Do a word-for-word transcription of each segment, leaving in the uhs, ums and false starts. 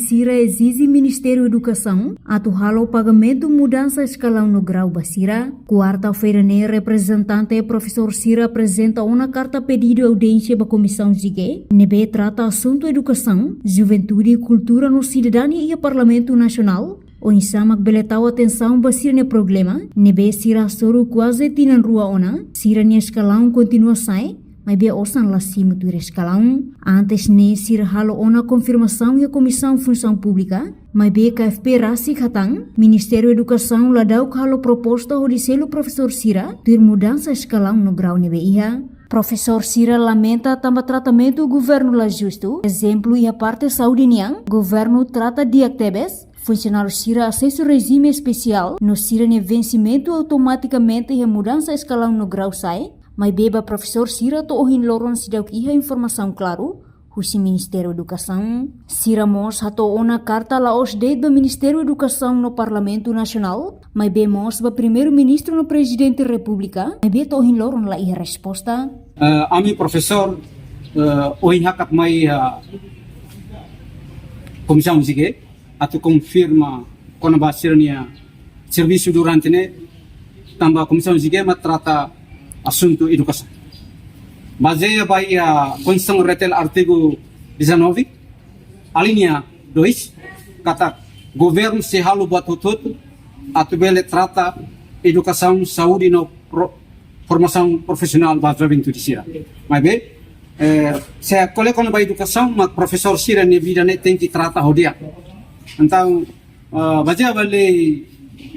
Sira ezije Ministériu Edukasaun atu halo pagamentu mudansa eskalaun no grau ba sira. Kuarta-feira ne'e reprezentante profesór sira aprezenta ona karta pedidu audiénsia ba Komisaun G, ne'ebé trata asuntu edukasaun, juventude, kultura no sidadania iha Parlamentu Nasionál, oinsá mak bele tau atensaun ba sira-nia problema, ne'ebé sira hasoru kuaze tinan rua ona, sira-nia eskalaun kontinua sa'e, maibé osan la simu tuir eskalaun. Antes ne'e sira halo ona konfirmasaun iha Komisaun Funsaun Públika, maibé K F P rasik hatán, Ministériu Edukasaun la dauk halo proposta hodi selu profesór sira tuir mudansa eskalaun no grau ne'ebé iha. Profesór sira lamenta tanba tratamentu governu la justu. Ezemplu, iha parte saúde nian, governu trata di'ak tebes, funsionáriu sira asesu rejime espesiál, no sira-nia vensimentu automatikamente iha mudansa eskalaun no grau sa'e, maibé ba profesór sira to'o ohin loron seidauk iha informasaun klaru husi Ministériu Edukasaun. Sira mós hato'o ona karta la'ós de'it ba Ministériu Edukasaun no Parlamentu Nasionál, maibé mós ba Primeiru-Ministru no Prezidente Repúblika, maibé to'o ohin loron la iha resposta. Eh, ami profesór, eh, ohin hakat mai, eh, Komisaun G atu konfirma kona-ba sira-nia servisu durante ne'e, tanba Komisaun G mak trata asuntu edukasaun. Bazeia ba iha Konstituisaun R T L artigu dezanove, alínea dois, katak governu sei halo buat hotu-hotu atu bele trata edukasaun, saúde no pro-, formasaun profisionál ba juventude sira. Maibé, eh, se ko'alia kona-ba edukasaun, mak profesór sira-nia vida ne'e tenke trata ho di'ak. Entaun, ah, bazeia ba lei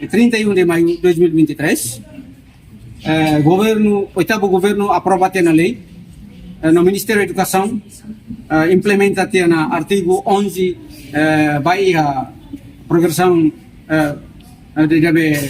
trinta e um de maio de dois mil e vinte e três, eh, governu, oitavu governu aprova tiha ona lei, eh, no Ministériu Edukasaun, eh, implementa tiha ona artigu onze, eh, ba iha programasaun, eh, eh, de, de,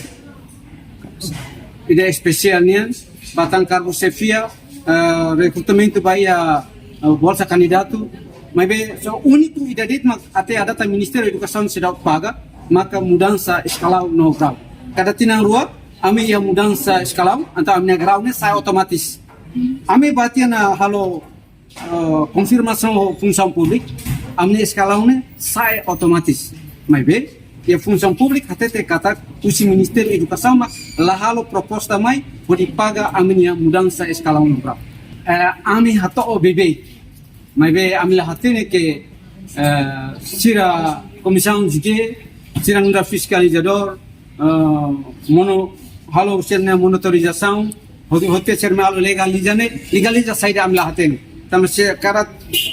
de espesiál nian, ba tan kargu xefia, eh, rekrutamentu ba iha, eh, bolsa kandidatu, maibé só úniku ida de'it mak até à data Ministériu Edukasaun seidauk paga, maka mudansa eskalaun no grau. Kada tinan rua, ami iha mudansa eskalaun, entaun ami-nia grau ne'e sa'e otomatis. Ami bá tiha ona halo, eh, konfirmasaun ho Funsaun Públika, ami-nia eskalaun ne'e sa'e otomatis. Maibé, iha Funsaun Públika hatete katak husi Ministériu Edukasaun mak la halo proposta mai hodi paga ami-nia mudansa eskalaun no grau. Eh, ami hato'o beibeik. Maibé ami la hatene ke, eh, sira Komisaun G, sira nu'udar fiskalizadór, eh, monu halo sira-nia monitorizasaun, hotu-hotu sira mai halo legaliza ne'e, legaliza saida ami la hatene. Tanba se kada,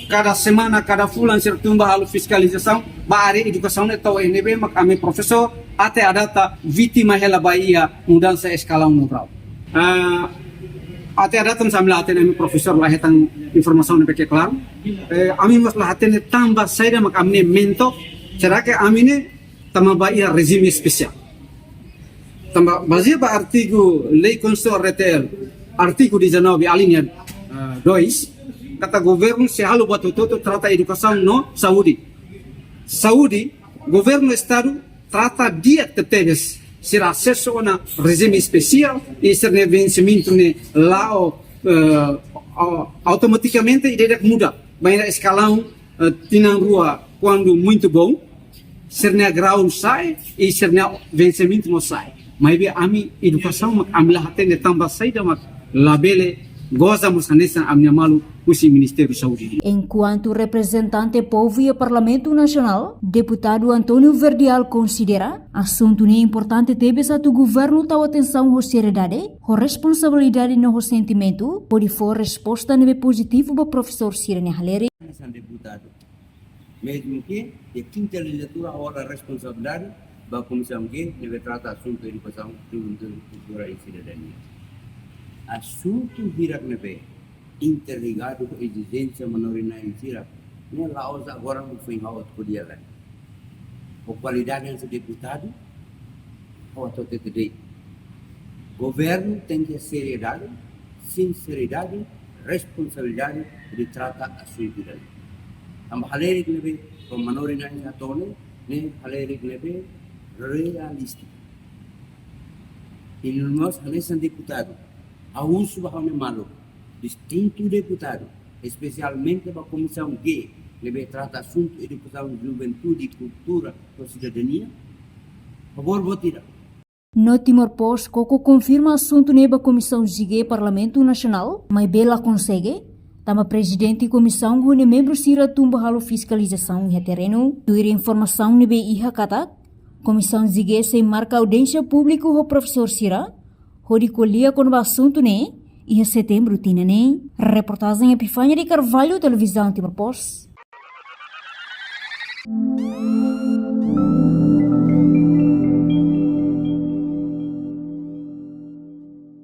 kada semana, kada fulan sira tun bá halo fiskalizasaun ba área edukasaun ne'e to'o iha ne'ebé mak ami profesór até à data vítima hela ba iha mudansa eskalaun no grau. Ah, até à data mós ami la hatene, ami profesór la hetan informasaun ne'ebé ke klaru. Eh, ami mós la hatene tanba saida mak ami ne'e mentok, será ke ami ne'e tama ba iha rejime espesiál. Tanba bazeia ba artigu lei Konstituisaun R T L, artigu dezanove, alínea, eh, dois, katak governu sei halo buat hotu-hotu trata edukasaun no saúde. Saúde, governu estadu trata di'ak tebetebes sira asesu ona rejime espesiál, i sira-nia vensimentu ne'e la'o, eh, au-, automatikamente ida-idak muda. Ba iha eskalaun, eh, tinan rua, kuandu muito bom, sira-nia grau sa'e, i sira-nia vensimentu mós sa'e. Maibé ami edukasaun mak ami la hatene tanba saida mak labele goza mós hanesan ami-nia maluk husi Ministériu Saúde. Enkuantu reprezentante povu iha Parlamentu Nasionál, Deputadu António Verdial konsidera asuntu ne'e importante tebes atu governu tau atensaun ho seriedade, ho responsabilidade no ho sentimentu, hodi fó resposta ne'ebé pozitivu ba profesór sira-nia halerik. Hanesan deputadu, mezmu ke iha kinta lejizlatura ha'u halo responsabilidade ba Komisaun G ne'ebé trata asuntu edukasaun, juventude, kultura i sidadania. Asuntu hirak ne'ebé interligadu ho ezijénsia manorin-na'in sira ne'e la'ós agora mak foin ha'u atu ko'alia lai. Ho kualidade hanesan deputadu, ha'u atu hatete de'it. Governu tenke seriedade, sinseridade, responsabilidade hodi trata asuntu ida-ne'e. Tanba halerik ne'ebé ba manorin-na'in hato'o ne'e, ne'e halerik ne'ebé realístiku. I nune'e mós hanesan deputadu, ha'u husu ba ha'u-nia maluk, distintu deputadu, espesialmente ba Komisaun G, Ne'ebé trata asuntu edukasaun, juventude, kultura no sidadania. Favór boot ida. No Timor Post, KOKO konfirma asuntu ne'e ba Komisaun G Parlamentu Nasionál, maibé la konsege, tanba prezidente komisaun ho nia membru sira tun ba halo fiskalizasaun iha terrenu. Tuir informasaun ne'ebé iha katak, Komisaun G sei marka audiénsia públiku ho profesór sira, hodi ko'alia kona-ba asuntu ne'e, iha setembru tinan ne'e. Reportajen Epifania de Carvalho, Televizaun Timor Post.